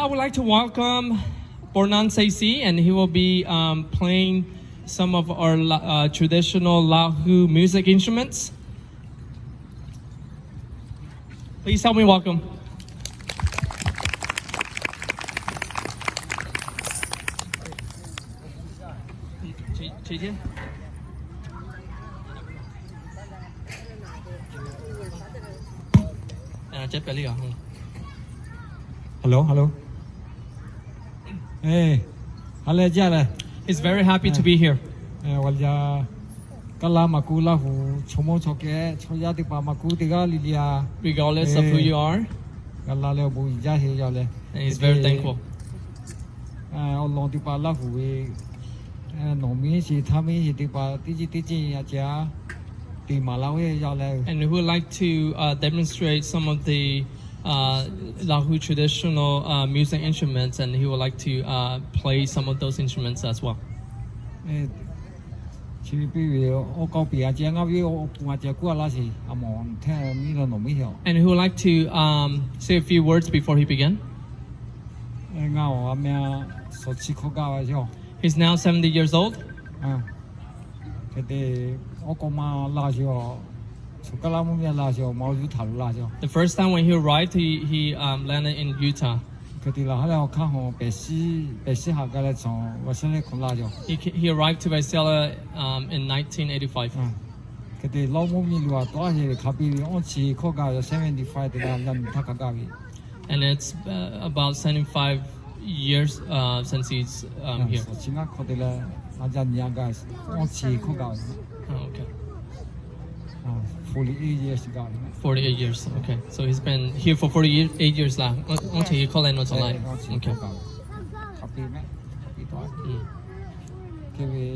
I would like to welcome Bornan Sesi, and he will be um, playing some of our La- uh, traditional Lahu music instruments. Please help me welcome. Hello, hello. He's very happy to be here. ဝါလီယ ကလါမၤကူ လၢႁူ ဆိမိၣ်ဆိကဲ ဆိယါ တကပၤ မၤကူ တဂၤလံလံဧါ. Regardless of who you are, ကလါလၢအဘူးယါဟ့ယဝ်လၢ and he's very thankful. အလီၢ်တကပၤ လၢႁူဝဲ နီၢ်မ့ၢ်ဆ့ ထါမ့ၢ်ဆ့ တကပၤ တကံၢ်တကံၢ် အက တ့ၢ်မၤလၢဝဲယဝ်လၢ And he would like to uh, demonstrate some of the uh, Lahu traditional uh, music instruments, and he would like to uh, play some of those instruments as well. ဆံပ့ဝဲ အိၣ်ကီၢ်ပ့ၤ အက ငါဝဲ အိၣ်ပူၤ အက ကူၣ်အလါဆ့ အမီၢ်ထဲမံလီၤ နီၢ်မ့ၢ်ဟ့ဢေၣ် And he would like to um, say a few words before he began. ငါအီၤ အမ့ၢ် စီၤဆံခီၣ်ကၢ်ဝဲဆ့ He's now seventy years old. ခဲတဲ အိၣ်ကီၢ်မးလါဆ့အီၤ ဆိကလါမိၢ်မ့ၢ်လါဆ့အီၤ မ့ၢ်ယူထၣ်လူလါဆ့အီၤ The first time when he arrived, he, he um, landed in Utah. ခဲတဲလၢဟါလၢအခါဟီ ပဲာ်ဆံ ပဲာ်ဆံဟးကါလၢ ဆီၣ်ဝဲဆဲလၢ ခိၣ်လါဆ့အီၤ He, ca- he arrived to Visalia um, in nineteen eighty-five. ခဲတဲလီၤမိၢ်မ့ၢ်လူၤ အတီၢ်ဟ့ၣ် ခးပ့ၤ အီၣ်ဆံခီၣ်ကၢ် seventy five တဂၤ ယၤနုာ်ထၣ်ခးကၢ်ဝဲ And it's uh, about seventy-five years uh, since he's um, here. စီၤဆံငါခီၣ်တဲလၢ အယၤနံၤအဂၤ အီၣ်ဆံခီၣ်ကၢ် Oh, okay. forty-eight years ကၢ် Forty-eight years. Okay. So he's been here for forty-eight years လၢ အီၣ်ဆံခီၣ်လါ Okay. ခးပ့ၤမ့ၢ် ခးပ့ၤတီၢ် Mm. ခဲဝဲ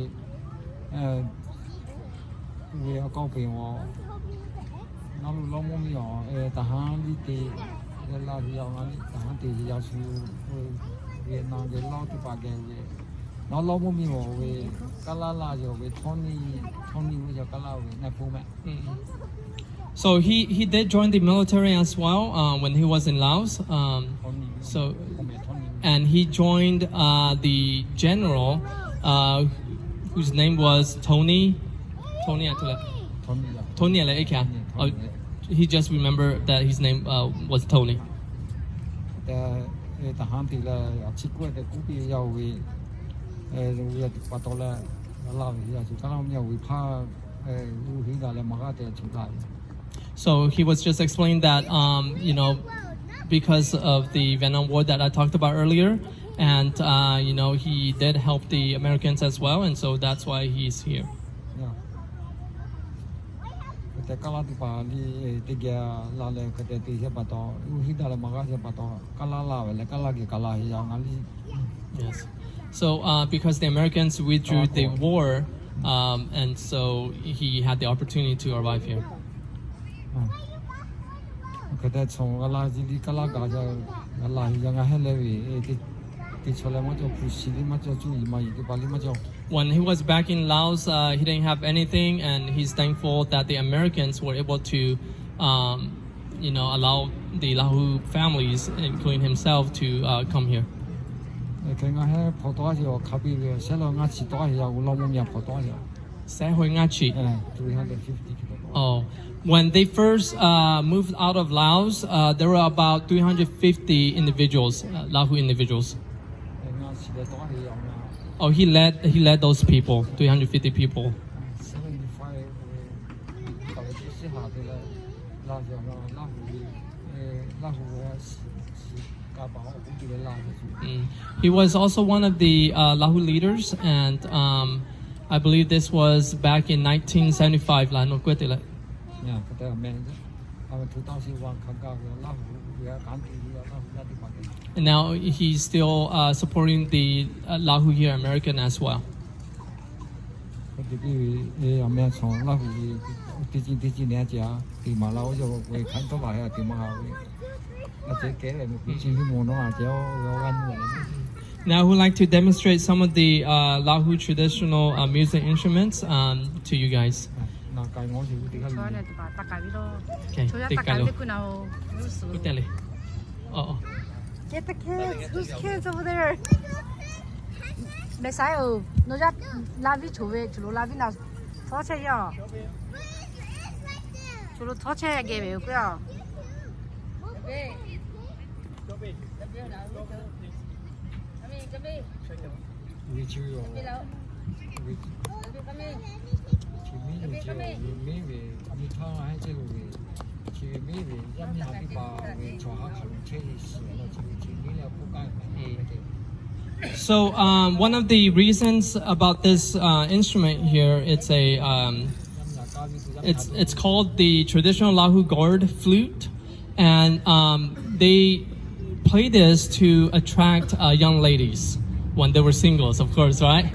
ဝဲအကီၢ်ပ့ၤဝဲ နီၢ်လူၤလီၤမိၢ်မ့ၢ်အီၤ တဟါလံတ့ၢ် လၢလါဟ့ယၤ တဟါတ့ၢ်ဟ့ယၤဆူ ဝဲ Vietnam ကဲလီၤတကပၤကဲဝဲ နီၢ်လီၤမိၢ်မ့ၢ်အီၤဝဲ ကလါလါယီၤဝဲ ထီနံၣ် ထီနံၣ်ဝဲယီၤ ကလါဝဲ နဲၣ်ဖိမ့ၢ် So he, he did join the military as well uh, when he was in Laos. Um, so, and he joined uh, the general uh, whose name was Tony. Tony, I told you. Tony, yeah. Tony, yeah. Oh, he just remembered that his name uh, was Tony. တဟါတ့ၢ်လၢ အဆံကွဲးတကူပံယဝဲ ဝဲပှၤတီလၢ လၢဝဲယၤဆူ ကလါမ့ၢ်ဝဲဖး ဟူဟံးဒၣ်လၢမၤဂၤတဲဆူတၢ် So he was just explaining that, um, you know, because of the Vietnam War that I talked about earlier, and, uh, you know, he did help the Americans as well, and so that's why he's here. တဲကလါတကပၤ လံ တကဲလါလၢ ကတဲတ့ၢ်ဟဲပှၤတီ ဟူဟံးဒၣ်လၢမၤဂၤဟဲပှၤတီ ကလါလါဝဲလၢ ကလါက့ၤကလါဟ့ယၤ ငါလံ Yes. So, uh, because the Americans withdrew the war, um, and so he had the opportunity to arrive here. ကတဲ ဆိကလါယံလံ ကလါကး ယလါဟ့ယၤ ငါဟဲလၢဝံၤ တ့ဆိလၢမၤကၠီ ဖုၣ်ဆံလံမၤကၠီ ကၠူအံၤမၤအံၤ တပၤလံမၤကၠီ When he was back in Laos, uh, he didn't have anything, and he's thankful that the Americans were able to, um, you know, allow the Lahu families, including himself, to uh, come here. ခဲ ငါဟဲဖီၣ်တီဟ့ၣ်အီၤ ခးပ့ၤဝဲ ဆဲးလီၤ ငါဆံတီဟ့ၣ်ယၤ ဂူၤလီၤမိၢ်မ့ၢ်ဖီၣ်တီဟ့ၣ်အီၤ ဆဲးဟိုငါဆံ three hundred fifty. Oh, when they first uh, moved out of Laos, uh, there were about three hundred fifty individuals, uh, Lahu individuals. ငါဆံတီဟ့ၣ်အီၤ Oh, he led he led those people, three hundred fifty people. seventy-five လၢ လၢ လၢ လၢ လၢ Mm. He was also one of the uh, Lahu leaders, and um, I believe this was back in nineteen seventy-five. လၢ no ကွဲးတ့ၢ်လၢ Yeah, ကတဲအမဲ And now he's still uh, supporting the uh, Lahu here American as well. တက့ၢ် အမဲ ဆိ လၢၢ်ဟူ တက့ၢ် တက့ၢ်န့ၣ် အက တ့ၢ်မၤလၢအီၤ ယဝဲ ခါထီၣ်ဘၣ် ဟဲတ့ၢ်မၤဟးဝဲ အကဲကဲလၢ မ့ၢ်ကူၣ်ဆံမ့ၢ်နီၤ အကဲ အီၤ ဂၤနုာ်လၢ Now I would like to demonstrate some of the uh, Lahu traditional uh, music instruments um, to you guys. နကဲ မီၤ ဆံ တက့ၢ် Okay, take a look. တက့ၢ် Oh, oh. Get the kids. Whose kids over there? Mehˬ saiˉ-oˬ, nawˬ yaˇ laˇ viˉ choˬ ve, choˬ lo laˇ viˉ na, thawˇ chehˇ yaˇ. Choˬ lo thawˇ chehˇ geh ve yoˬ k'o. So um, one of the reasons about this uh, instrument here, it's a um, it's it's called the traditional Lahu gourd flute, and um, they play this to attract uh, young ladies when they were singles, of course, right?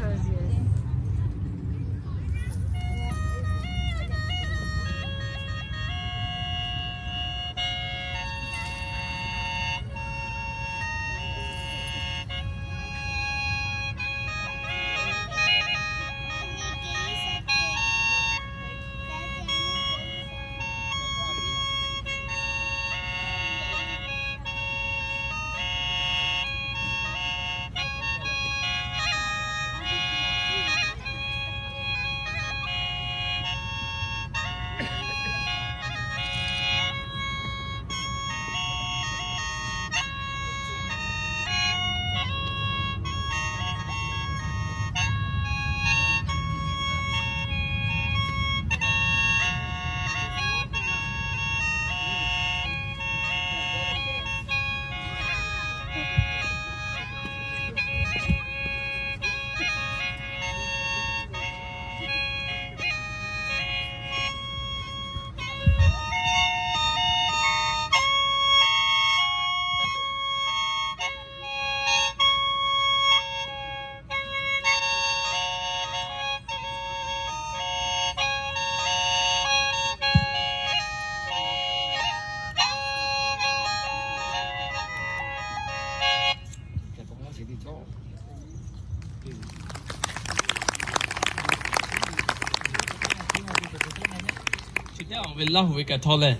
Ve Lahu ve kaꞈ htawˇ leh.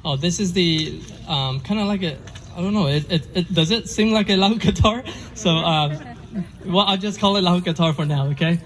Oh, this is the um, kind of like a, I don't know. It, it, it does it seem like a Lahu guitar? So, um, well, I'll just call it Lahu guitar for now, okay?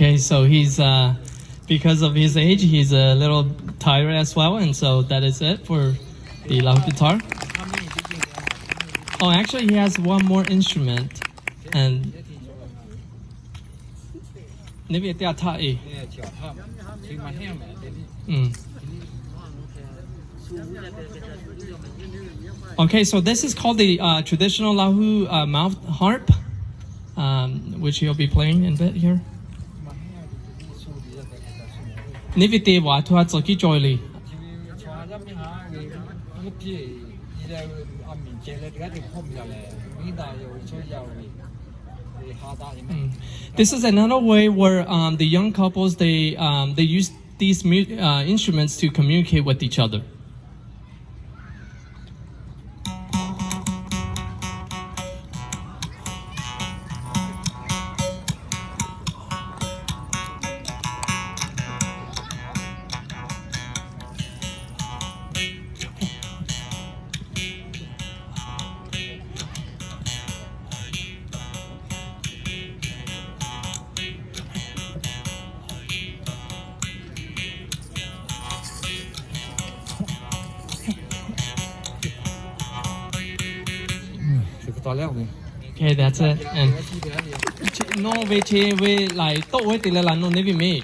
Okay, so he's uh, because of his age, he's a little tired as well, and so that is it for the Lahu guitar. Oh, actually, he has one more instrument, and maybe it's a ta'i. Mm. Okay, so this is called the uh, traditional Lahu uh, mouth harp, um, which he'll be playing in a bit here. Nevi te wa tu ha tso ki choi li. Mm. This is another way where um, the young couples they um, they use these mu- uh, instruments to communicate with each other. Okay, that's it. And no ve che ve lai to ve te le la no ne vi me.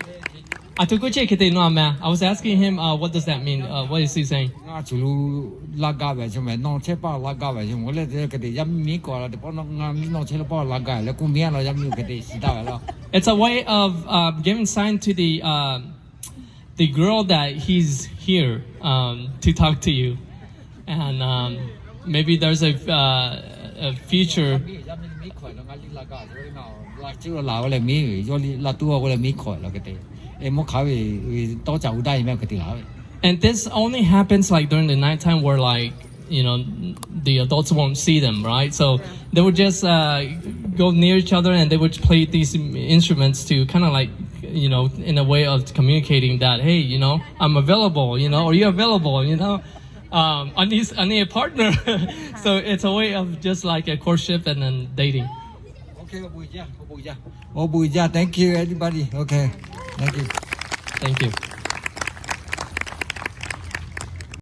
A htoꞈ k'oˆ chehˇ hk'e te nawˬ a meh. I was asking him, uh, what does that mean? Uh, what is he saying? Ngaˬ cuˬ lu laˇ gaˇ ve chi meh, nawˬ chehˇ paˇ laˇ gaˇ ve chi meh, leh te hk'e te yaˇ miˇ miˉ k'awꞈ la teꞈ paw, ngaˬ miˇ nawˬ chehˇ la paˇ laˇ gaˇ leh k'oˆ miˇ a la yaˇ miˇ hk'e te shiˍ taˍ ve laˇ. It's a way of, uh, giving sign to the, uh, the girl that he's here, um, to talk to you. And, um, maybe there's a, uh, a future. Yaˇ miˇ miˉ hkawꞈ la, ngaˬ liˇ laˇ gaˇ ve, laˇ tuˬ laˬ ve leh miˉ, yawˇ liˇ laˇ tuˬ a ve leh miˉ hkawꞈ la hk'e te. E mawˇ hk'aˬ ve, tawˇ caꞈ u daˇ e meh hk'e te laˇ ve. And this only happens, like, during the nighttime where, like, you know, the adults won't see them, right? So they would just, uh, go near each other and they would play these instruments to kind of, like, you know, in a way of communicating that, hey, you know, I'm available, you know, are you available, you know? Um, I need, I need a partner. So it's a way of just, like, a courtship and then dating. Okay, oˇ bon jaˇ, oˇ bon jaˇ, oˇ bon jaˇ. Thank you, everybody. Okay, thank you. Thank you.